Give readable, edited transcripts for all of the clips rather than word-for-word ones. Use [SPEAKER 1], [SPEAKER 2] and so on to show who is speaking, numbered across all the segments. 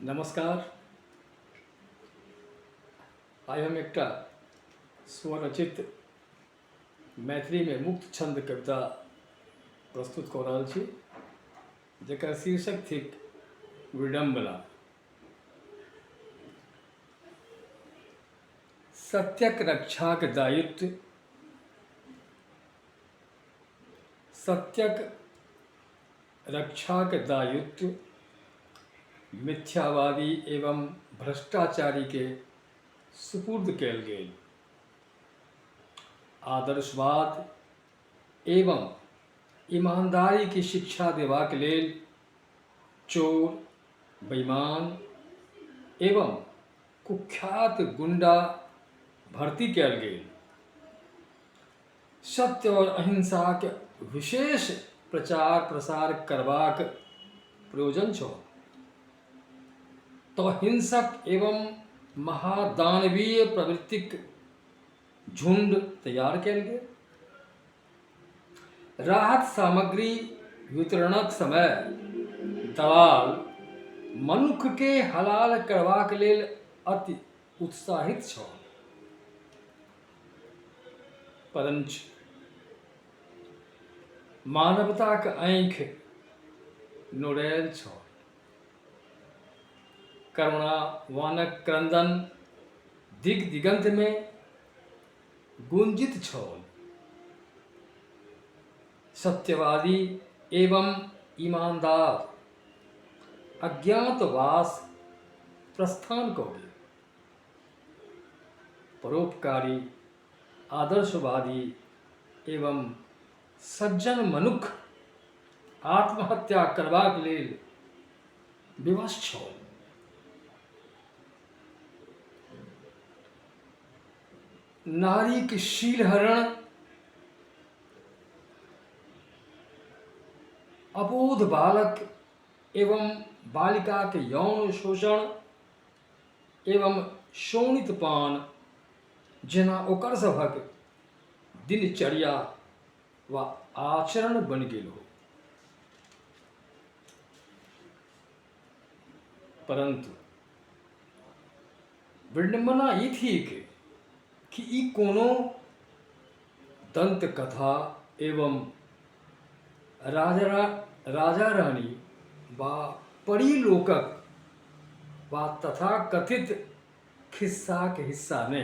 [SPEAKER 1] नमस्कार। आइ हम एकटा स्वरचित मैथिलीमे मुक्त छन्द कविता प्रस्तुत कऽ रहल छी, जकर शीर्षक थिक विडम्बना। सत्यक रक्षाक दायित्व, सत्यक रक्षाक दायित्व मिथ्यावादी एवं भ्रष्टाचारीके सुपुर्द कयल गेल। आदर्शवाद एवं ईमानदारीके शिक्षा देबाक लेल चोर, बेईमान एवं कुख्यात गुंडा भर्ती कयल गेल। सत्य और अहिंसाक विशेष प्रचार प्रसार करबाक प्रयोजन छल तऽ हिंसक एवं महादानवीय प्रवृत्तिक झुंड तैयार कयल गेल। राहत सामग्री वितरणक समय दलाल मनुक्खकेँ हलाल करबाक लेल अति उत्साहित छल। परञ्च मानवताक आँखि नोरायल छल। करुणावानक क्रन्दन दिग-दिगन्तमे गुंजित छल। सत्यवादी एवं ईमानदार अज्ञातवास प्रस्थान कऽ गेल। परोपकारी, आदर्शवादी एवं सज्जन मनुक्ख आत्महत्या करबाक लेल विवश छल। नारीक शीलहरण, अबोध बालक एवं बालिकाक यौन शोषण एवं शोणित पान जेना ओकर सभक दिनचर्या वा आचरण बनि गेल हो। परन्तु विडम्बना ई थिक कि ई कोनो दन्तकथा एवं राजा राजा रानी वा परीलोकक वा तथाकथित खिस्साक हिस्सा नहि,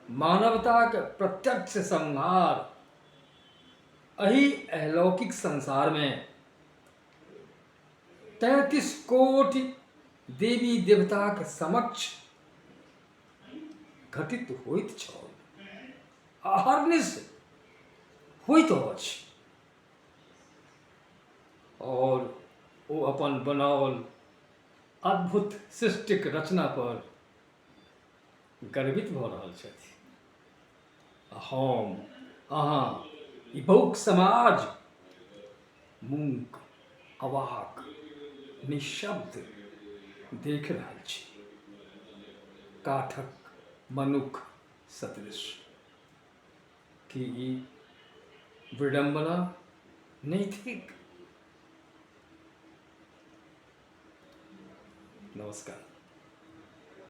[SPEAKER 1] मानवताक प्रत्यक्ष संहार एहि अलौकिक संसारमे 33 कोटि देवी देवताक समक्ष घटित होइत छल, अहर्निश होइत अछि आओर ओ अपन बनाओल अद्भुत सृष्टिक रचना पर गर्वित भऽ रहल छथि आ हम अहाँ ई बौक समाज मूक अवाक निःशब्द देख रहल छी, काठक मनुख सदृश। की ई विडम्बना नहि थिक? नमस्कार।